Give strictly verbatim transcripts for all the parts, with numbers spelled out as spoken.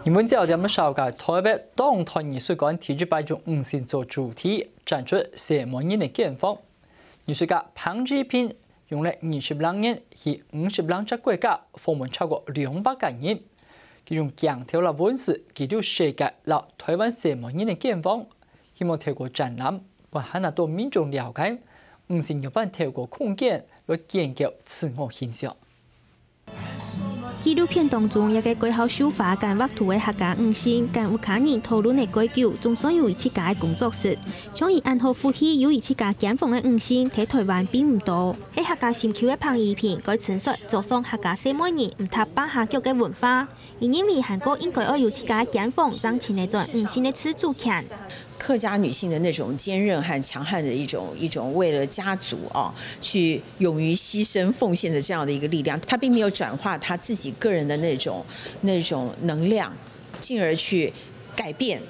新聞焦點紹介：台北當代藝術館第一擺用女性做主題，展出細妹人个間房。藝術家彭志平用了二十零年去五十零隻國家，訪問超過兩百個人。佢用鏡頭摎文字記錄世界摎台灣細妹人个間房，希望透過展覽，分還較多民眾了解女性仰般透過空間來建構自我形象。 紀錄片當中，一個蓋好繡花間畫圖个客家女性，跟屋下人討論个蓋久，總算有佢自家个工作室。像佢恁好福氣，有佢自家間房个女性，在台灣並毋多。係客家心臼个彭怡萍，蓋親切，著上客家細妹人毋踏胼下腳个文化。佢認為還過應該愛有自家个間房，正尋得轉女性个自主權。 客家女性的那種堅韌和強悍的一種，一種為了家族啊，去勇於犧牲奉獻的這樣的一個力量，她並沒有轉化她自己個人的那種，那種能量，進而去改變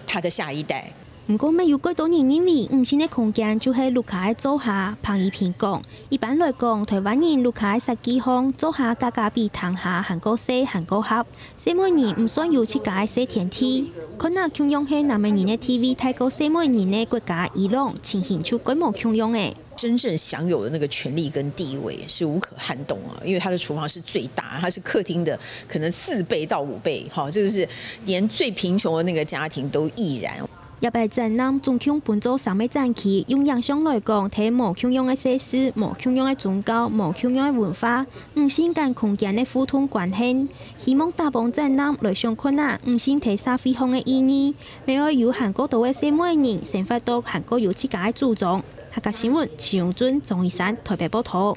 她的下一代。毋過，乜有蓋多人認為女性个空間就係屋下个灶下。彭怡萍講，一般來講，台灣人屋下个設計項，灶下價價比廳下還過細，還過狹。 細妹人毋算有自家个細天地。看啊，共樣係男仔人个地位大過細妹人个國家伊朗，情形就蓋無共樣欸。真正享有的那個權力跟地位是無可撼動啊，因為他的廚房是最大，他是客廳的可能四倍到五倍，哈，就是連最貧窮的那個家庭都亦然。 這擺展覽總共分做三個展區，用影像來講，在無共樣个世事、無共樣个宗教、無共樣个文化，女性跟空間个互動關係。希望打幫展覽來想看啊，女性在社會項个意義，乜愛有還過多个細妹人生活到還過有自家个主張。客家新聞，徐永俊、鍾一山，台北報導。